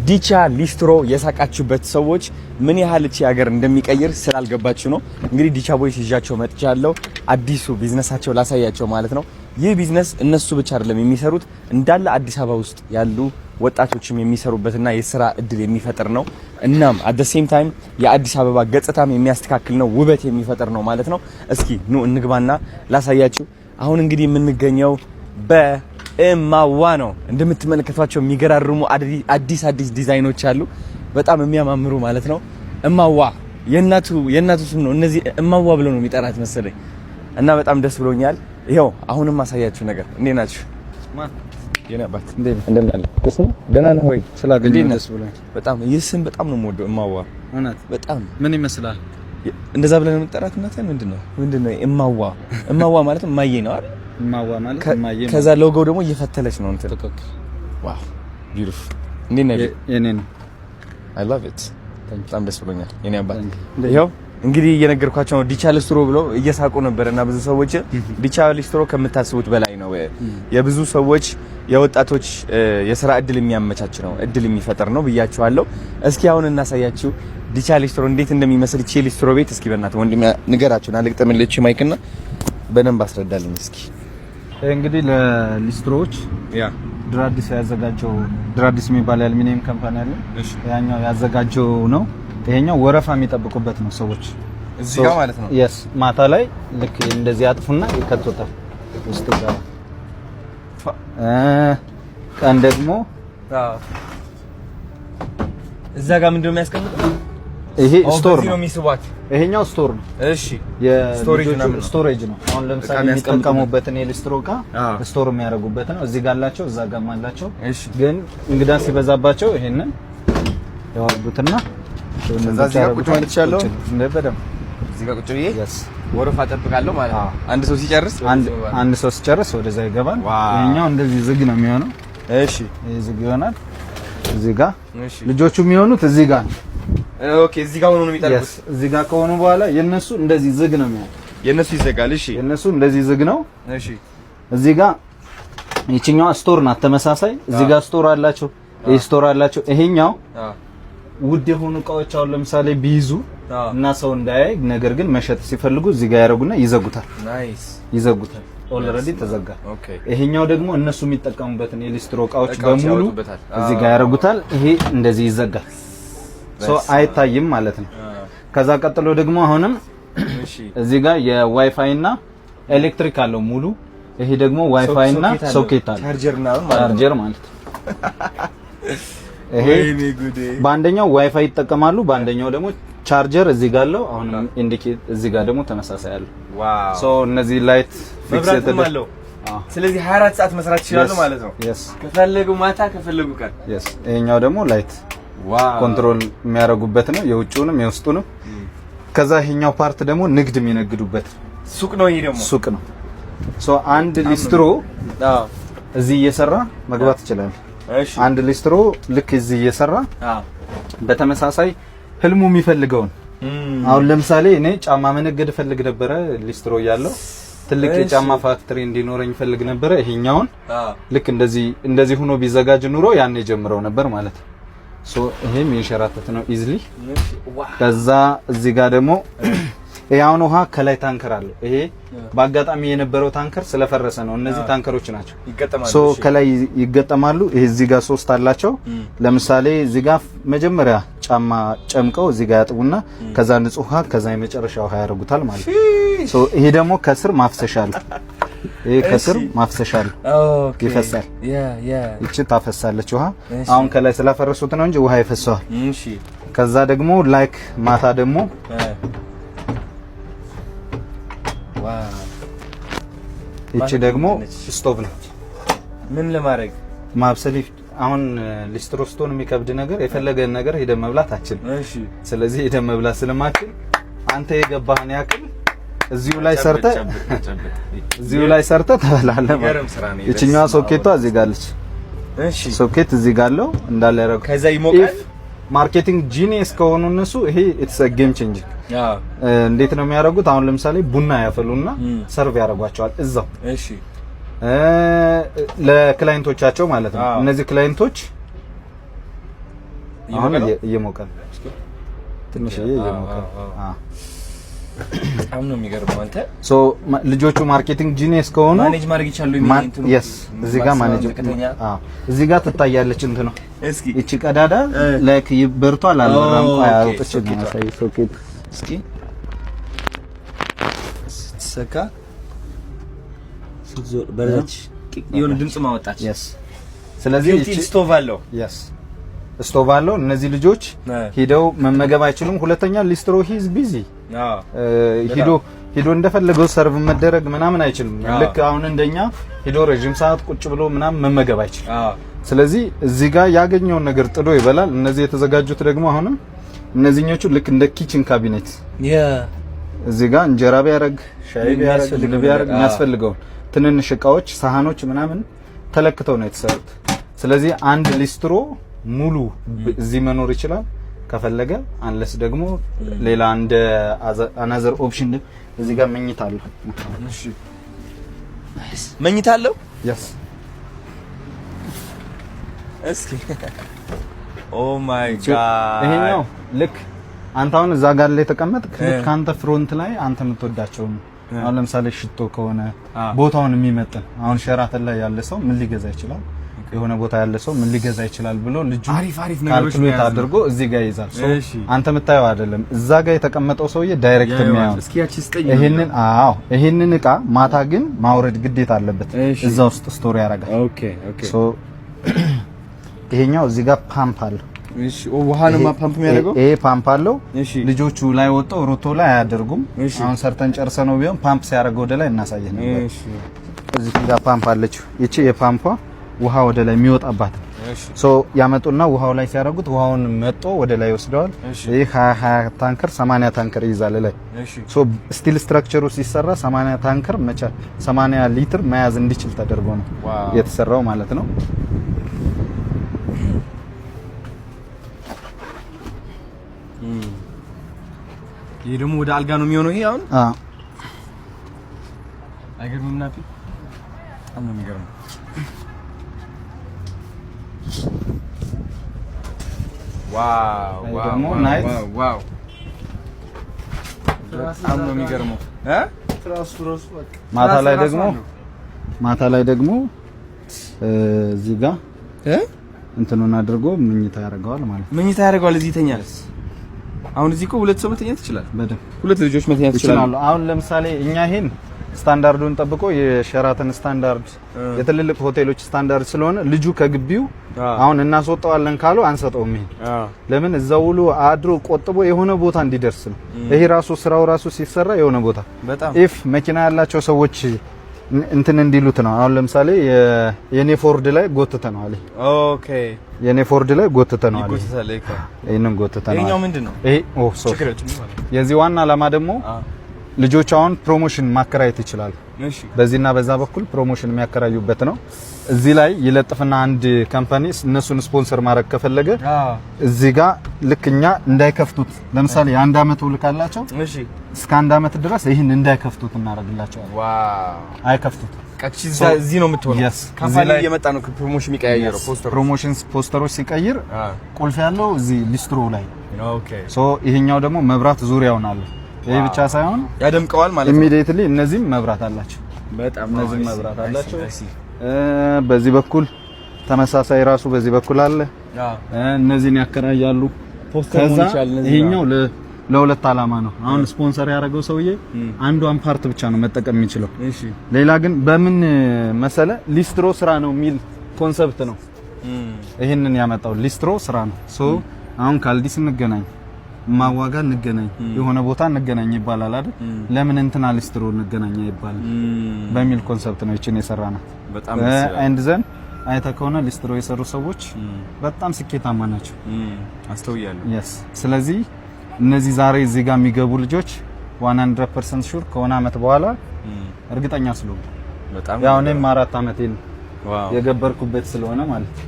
ዲቻ ሊስትሮ የሳቃችሁበት ሰዎች ምን ያህል እቺ ሀገር እንደሚቀይር ስላልገባችሁ ነው። እንግዲህ ዲቻ ቦይስ ይዣቸው መጥቻለሁ። አዲሱ ቢዝነሳቸው ላሳያቸው ማለት ነው። ይህ ቢዝነስ እነሱ ብቻ አይደለም የሚሰሩት፣ እንዳለ አዲስ አበባ ውስጥ ያሉ ወጣቶችም የሚሰሩበትና የስራ እድል የሚፈጥር ነው። እናም at the same time የአዲስ አበባ ገጽታም የሚያስተካክል ነው፣ ውበት የሚፈጥር ነው ማለት ነው። እስኪ ኑ እንግባና ላሳያችሁ። አሁን እንግዲህ የምንገኘው በእማዋ ነው። እንደምትመለከቷቸው የሚገራርሙ አዲስ አዲስ ዲዛይኖች አሉ፣ በጣም የሚያማምሩ ማለት ነው። እማዋ የእናቱ ስም ነው። እነዚህ እማዋ ብለው ነው የሚጠራት መሰለኝ እና በጣም ደስ ብሎኛል። ይኸው አሁንም ማሳያችሁ ነገር። እንዴት ናችሁ? የኔ አባት፣ እንደምን አለ? ደህና ነህ ወይ? ስላገኘሁ ደስ ብሎኛል። በጣም ይህ ስም በጣም ነው የምወደው፣ እማዋ። እውነት? በጣም። ምን ይመስላል? እንደዛ ብለን የምንጠራት እናትህን ምንድን ነው? እማዋ፣ እማዋ ማለት እማዬ ነው አይደል? እማዋ ማለት እማዬ። ከዛ ሎጎው ደግሞ እየፈተለች ነው እንትን። ትክክል። Wow, beautiful። እንዴት ነህ? የኔ ነው። I love it። በጣም ደስ ብሎኛል የኔ አባት። ይኸው እንግዲህ እየነገርኳቸው ነው። ዲቻ ሊስትሮ ብለው እየሳቁ ነበር እና ብዙ ሰዎች ዲቻ ሊስትሮ ከምታስቡት በላይ ነው። የብዙ ሰዎች፣ የወጣቶች የስራ እድል የሚያመቻች ነው፣ እድል የሚፈጥር ነው ብያችኋለሁ። እስኪ አሁን እናሳያችሁ ዲቻ ሊስትሮ እንዴት እንደሚመስል፣ ቺ ሊስትሮ ቤት። እስኪ በእናትህ ወንድሜ ንገራችሁ፣ ልግጠምልህ mic ና በደንብ አስረዳልኝ እስኪ። እንግዲህ ለሊስትሮዎች ድራዲስ ያዘጋጀው፣ ድራዲስ የሚባል የአልሚኒየም company አለ። ያኛው ያዘጋጀው ነው። ይሄኛው ወረፋ የሚጠብቁበት ነው ሰዎች። እዚህ ጋር ማለት ነው። Yes፣ ማታ ላይ ልክ እንደዚህ ያጥፉና ይከቱታል፣ ውስጥ ይገባል። ቀን ደግሞ እዛ ጋር ምንድነው የሚያስቀምጠው? ይሄ store ነው ነው። የሚስቧት። ይሄኛው store ነው። Storage ምናምን ነው። Storage ነው። አሁን ለምሳሌ እቃ የሚያስቀምጡበት። የሚጠቀሙበትን የሊስትሮ እቃ store የሚያደርጉበት ነው። እዚህ ጋር አላቸው፣ እዛ ጋርም አላቸው። ግን እንግዳ ሲበዛባቸው ይሄንን ያወርዱትና ከዛ እዚህ ጋር ቁጭ ማለት እችላለሁ? እንደ በደምብ። እዚህ ጋር ቁጭ ብዬ Yes. ወረፋ እጠብቃለሁ ማለት ነው። አንድ ሰው ሲጨርስ አንድ ሰው ሲጨርስ ወደዛ ይገባል። ይሄኛው እንደዚህ ዝግ ነው የሚሆነው። ይሄ ዝግ ይሆናል። እዚህ ጋር ልጆቹ የሚሆኑት እዚህ ጋር ነው። Okay፣ እዚህ ጋር ሆኖ ነው የሚጠርጉት። Yes፣ እዚህ ጋር ከሆኑ በኋላ የነሱ እንደዚህ ዝግ ነው የሚሆነው። የነሱ ይዘጋል። እሺ። የነሱ እንደዚህ ዝግ ነው። እዚህ ጋር ይችኛዋ store ናት። ተመሳሳይ እዚህ ጋር store አላቸው። ይሄ store አላቸው። ይሄኛው ውድ የሆኑ እቃዎች አሁን ለምሳሌ ቢይዙ እና ሰው እንዳያይ ነገር ግን መሸጥ ሲፈልጉ እዚህ ጋር ያደርጉና ይዘጉታል። Nice. ይዘጉታል። Already ተዘጋ። ይሄኛው ደግሞ እነሱ የሚጠቀሙበትን የሊስትሮ እቃዎች እቃዎች በሙሉ ያወጡበታል። እዚህ ጋር ያደርጉታል። ይሄ እንደዚህ ይዘጋል። So አይታይም ማለት ነው። ከዛ ቀጥሎ ደግሞ አሁንም እዚህ ጋር የዋይፋይ እና ኤሌክትሪክ አለው ሙሉ። ይሄ ደግሞ ዋይፋይ እና ሶኬት አለው። ቻርጀር ምናምን ማለት ነው። ቻርጀር ማለት ነው። ይሄ ወይኔ ጉዴ። በአንደኛው ዋይፋይ ይጠቀማሉ፣ በአንደኛው ደግሞ ቻርጀር እዚህ ጋር አለው። አሁንም indicate እዚህ ጋር ደግሞ ተመሳሳይ አለው። So እነዚህ light fix መብራትም አለው። ስለዚህ 24 ሰዓት መስራት ይችላሉ ማለት ነው። Yes. ከፈለጉ ማታ፣ ከፈለጉ ቀን። Yes፣ ይሄኛው ደግሞ light control የሚያደርጉበት ነው፣ የውጭውንም የውስጡንም። ከዛ ይሄኛው part ደግሞ ንግድ የሚነግዱበት ሱቅ ነው ይሄ ደግሞ። ሱቅ ነው። So አንድ ሊስትሮ እዚህ እየሰራ መግባት ይችላል። አንድ ሊስትሮ ልክ እዚህ እየሰራ በተመሳሳይ ህልሙ የሚፈልገውን፣ አሁን ለምሳሌ እኔ ጫማ መነገድ እፈልግ ነበረ፣ ሊስትሮ እያለሁ ትልቅ የጫማ factory እንዲኖረኝ እፈልግ ነበረ። ይሄኛውን ልክ እንደዚህ እንደዚህ ሆኖ ቢዘጋጅ ኑሮ ያኔ ጀምረው ነበር ማለት ነው። So ይሄም የሸራተት ነው easily። ከዛ እዚህ ጋር ደግሞ ይሄ አሁን ውሃ ከላይ ታንከር አለው። ይሄ በአጋጣሚ የነበረው ታንከር ስለፈረሰ ነው። እነዚህ ታንከሮች ናቸው። ይገጠማሉ። So ከላይ ይገጠማሉ። ይሄ እዚህ ጋር ሶስት አላቸው። ለምሳሌ እዚህ ጋር መጀመሪያ ጫማ ጨምቀው እዚህ ጋር ያጥቡና ከዛ ንጹህ ውሃ፣ ከዛ የመጨረሻ ውሃ ያደርጉታል ማለት ነው። So ይሄ ደግሞ ከስር ማፍሰሻ አለ። ይሄ ከስር ማፍሰሻ አለ። ይፈሳል። Yeah. ይቺ ታፈሳለች ውሃ። አሁን ከላይ ስላፈረሱት ነው እንጂ ውሃ ይፈሰዋል። ከዛ ደግሞ like ማታ ደግሞ ይቺ ደግሞ ስቶቭ ነች። ምን ለማድረግ? ማብሰል። አሁን ሊስትሮ ስትሆን የሚከብድ ነገር የፈለገን ነገር ሄደን መብላት አችልም። ስለዚህ ሄደን መብላት ስለማችል አንተ የገባህን ያክል እዚሁ ላይ ሰርተህ ትበላለህ ማለት የሚገርም ስራ ነው። ይችኛዋ ሶኬቷ እዚህ ጋር አለች። ሶኬት እዚህ ጋር አለው እንዳለ ያደረገው። ከዛ ይሞቃል። Marketing genius ከሆኑ እነሱ ይሄ it's a game changer። እንዴት ነው የሚያደርጉት? አሁን ለምሳሌ ቡና ያፈሉና serve ያደርጓቸዋል እዛው ለ client ኦቻቸው ማለት ነው። እነዚህ client ኦች አሁን እየሞቀ ነው። ትንሽዬ እየሞቀ ነው። አዎ። በጣም ነው የሚገርመው። አንተ So ልጆቹ marketing genius ከሆኑ manage ማድረግ ይችላሉ። Yes፣ እዚህ ጋር manage፣ አዎ፣ እዚህ ጋር ትታያለች እንትኑ። እስኪ። እቺ ቀዳዳ like በርቷል አልበራም። ቆይ አውጥቼ ነው የማሳይህ ሶኬት። እስኪ ስትሰካ ስትዞር በረች፣ የሆነ ድምጽ ማወጣች። Yes፣ ስለዚህ built in stove አለው። Yes፣ stove አለው። እነዚህ ልጆች ሂደው መመገብ አይችሉም። ሁለተኛ ሊስትሮ he's busy፣ ሂዶ ሂዶ እንደፈለገው serve መደረግ ምናምን አይችልም። ልክ አሁን እንደኛ ሂዶ ረጅም ሰዓት ቁጭ ብሎ ምናምን መመገብ አይችልም። ስለዚህ እዚህ ጋር ያገኘውን ነገር ጥዶ ይበላል። እነዚህ የተዘጋጁት ደግሞ አሁንም እነዚህኞቹ ልክ እንደ kitchen cabinet እዚህ ጋር እንጀራ ቢያረግ፣ ሻይ ቢያረግ፣ ምግብ ቢያረግ የሚያስፈልገውን ትንንሽ እቃዎች፣ ሳህኖች ምናምን ተለክተው ነው የተሰሩት። ስለዚህ አንድ ሊስትሮ ሙሉ እዚህ መኖር ይችላል ከፈለገ። Unless ደግሞ ሌላ እንደ another option እዚህ ጋር መኝታ አለው። እሺ፣ መኝታ አለው። Yes። እስኪ፣ oh my God! ይሄኛው ልክ አንተ አሁን እዛ ጋር ላይ ተቀመጥክ፣ ልክ ከአንተ front ላይ አንተ የምትወዳቸው አሁን ለምሳሌ ሽቶ ከሆነ ቦታውን የሚመጥን፣ አሁን ሸራተን ላይ ያለ ሰው ምን ሊገዛ ይችላል፣ የሆነ ቦታ ያለ ሰው ምን ሊገዛ ይችላል ብሎ ልጁ አሪፍ አሪፍ ነገሮች calculate አድርጎ እዚህ ጋር ይይዛል። አንተ የምታየው አይደለም፣ እዛ ጋር የተቀመጠው ሰውዬ direct የሚያየው። እስኪ ያቺ ስጠኝ። ይሄንን፣ አዎ፣ ይሄንን እቃ ማታ ግን ማውረድ ግዴታ አለበት። እዛ ውስጥ store ያደርጋል። Okay። So ይሄኛው እዚህ ጋር ፓምፕ አለው። እሺ፣ ውሃ ነው ፓምፕ የሚያደርገው። ይሄ ፓምፕ አለው። ልጆቹ ላይ ወጥተው ሮቶ ላይ አያደርጉም። አሁን ሰርተን ጨርሰ ነው ቢሆን ፓምፕ ሲያደርገው ወደ ላይ እናሳየህ ነበር። እዚህ ጋር ፓምፕ አለችው። ይቺ የፓምፏ ውሃ ወደ ላይ የሚወጣባት። So ያመጡና ውሃው ላይ ሲያደርጉት ውሃውን መጦ ወደ ላይ ይወስደዋል። ይህ 20 20 ታንከር፣ 80 ታንከር ይይዛል ላይ። So steel structure ኡ ሲሰራ 80 ታንከር መቻ 80 ሊትር መያዝ እንዲችል ተደርጎ ነው የተሰራው ማለት ነው። ይሄ ደግሞ ወደ አልጋ ነው የሚሆነው። ይሄ አሁን አይገርምም? ናፊ፣ በጣም ነው የሚገርመው። Wow! ደግሞ night Wow! በጣም ነው የሚገርመው። ማታ ላይ ደግሞ እዚህ ጋር እንትኑን አድርጎ ምኝታ ያደርገዋል ማለት ነው። ምኝታ ያደርገዋል። እዚህ ይተኛል። አሁን እዚህ እኮ ሁለት ሰው መተኛት ይችላል። በደንብ። ሁለት ልጆች መተኛት ይችላሉ። አሁን ለምሳሌ እኛ ይሄን ስታንዳርዱን ጠብቆ የሸራተን ስታንዳርድ፣ የትልልቅ ሆቴሎች ስታንዳርድ ስለሆነ ልጁ ከግቢው አሁን እናስወጣዋለን ካሉ አንሰጠውም። ይሄን ለምን እዛው ውሎ አድሮ ቆጥቦ የሆነ ቦታ እንዲደርስ ነው። ይሄ ራሱ ስራው ራሱ ሲሰራ የሆነ ቦታ if መኪና ያላቸው ሰዎች እንትን እንዲሉት ነው። አሁን ለምሳሌ የኔ ፎርድ ላይ ጎትተነዋል። የኔ ፎርድ ላይ ጎትተነዋል። ይሄንን ጎትተነዋል። ይሄኛው ምንድነው? ይሄ oh sorry፣ የዚህ ዋና ዓላማ ደግሞ ልጆች አሁን promotion ማከራየት ይችላሉ። በዚህና በዛ በኩል promotion የሚያከራዩበት ነው። እዚህ ላይ ይለጥፍና አንድ company እነሱን ስፖንሰር ማድረግ ከፈለገ እዚህ ጋር ልክ እኛ እንዳይከፍቱት፣ ለምሳሌ የአንድ አመት ውል ካላቸው እስከ አንድ አመት ድረስ ይህን እንዳይከፍቱት እናደርግላቸዋለን። አይከፍቱት። እዚህ ነው የምትሆነው። Company እየመጣ ነው promotion የሚቀያየረው ፖስተር። Promotion ፖስተሮች ሲቀይር ቁልፍ ያለው እዚህ ሊስትሮ ላይ። So ይሄኛው ደግሞ መብራት ዙሪያውን አለ። ይሄ ብቻ ሳይሆን ያደምቀዋል ማለት ነው። Immediately እነዚህም መብራት አላቸው። በጣም እነዚህም መብራት አላቸው። በዚህ በኩል ተመሳሳይ ራሱ በዚህ በኩል አለ። እነዚህን ያከራያሉ። ከዛ ይሄኛው ለሁለት ዓላማ ነው። አሁን ስፖንሰር ያደረገው ሰውዬ አንዷን part ብቻ ነው መጠቀም የሚችለው። ሌላ ግን በምን መሰለ ሊስትሮ ስራ ነው የሚል concept ነው ይሄንን ያመጣው። ሊስትሮ ስራ ነው። So አሁን ካልዲስ እንገናኝ፣ ማዋጋ እንገናኝ፣ የሆነ ቦታ እንገናኝ ይባላል አይደል? ለምን እንትና ሊስትሮ እንገናኝ አይባልም በሚል concept ነው ይችን የሰራናት። በጣም And then አይተህ ከሆነ ሊስትሮ የሰሩ ሰዎች በጣም ስኬታማ ናቸው። አስተውያለሁ። Yes፣ ስለዚህ እነዚህ ዛሬ እዚህ ጋር የሚገቡ ልጆች 100% sure ከሆነ አመት በኋላ እርግጠኛ ስለሆንኩ በጣም ያው እኔም 4 አመቴን የገበርኩበት ስለሆነ ማለት ነው።